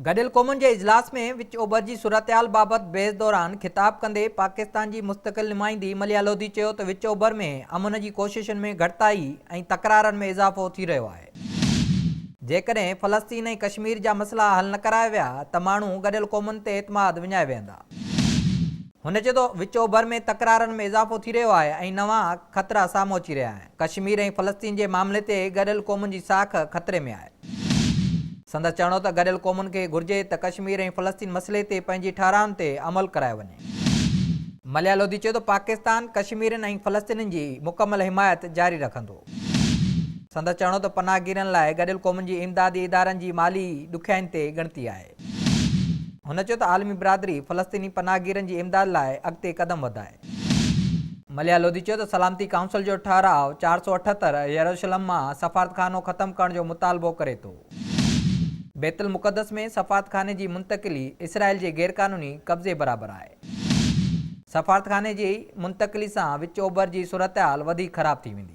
گڏيل قومن جي اجلاس ۾ وچ اوڀر جي صورتحال بابت بحث دوران خطاب ڪندي پاڪستان جي مستقل نمائندي مليحه لوڌي چيو ته وچ اوڀر ۾ امن جي ڪوششن ۾ گهٽتائي ۽ تڪرارن ۾ اضافو ٿي رهيو آهي. جيڪڏهن فلسطين ۽ ڪشمير جا مسئلا حل نه ڪرايا ويا ته ماڻهو گڏيل قومن تي اعتماد وڃائي ويهندا. هن چيو ته وچ اوڀر ۾ تڪرارن ۾ اضافو ٿي رهيو آهي ۽ نوان خطرا سامهون اچي رهيا آهن. ڪشمير ۽ فلسطين جي معاملي تي گڏيل قومن جي ساک خطري ۾ آهي. سندس چوڻ هو ته گڏيل قومن کي گهرجي ته ڪشمير ۽ فلسطين مسئلي تي پنهنجي ٺهرائن تي عمل ڪرايو وڃي. مليحه لوڌي چيو ته پاڪستان ڪشميرين ۽ فلسطينين جي مڪمل حمايت جاري رکندو. سندس چوڻ هو ته پناهگيرن لاء گڏيل قومن جي امدادي ادارن جي مالي ڏکيائين تي ڳڻتي آهي. هن چيو ته عالمي برادري فلسطيني پناهگيرن جي امداد لاء اڳتي قدم وڌائي. مليحه لوڌي چيو ته سلامتي ڪائونسل جو ٺهراء 478 يروشلم مان سفارتخانو ختم ڪرڻ جو مطالبو ڪري ٿو. بيت المقدس ۾ سفارتخاني جي منتقلي اسرائيل جي غيرقانوني قبضي برابر آهي. سفارتخاني جي منتقلي سان وچ اوڀر جي صورتحال وڌيڪ خراب ٿي ويندي.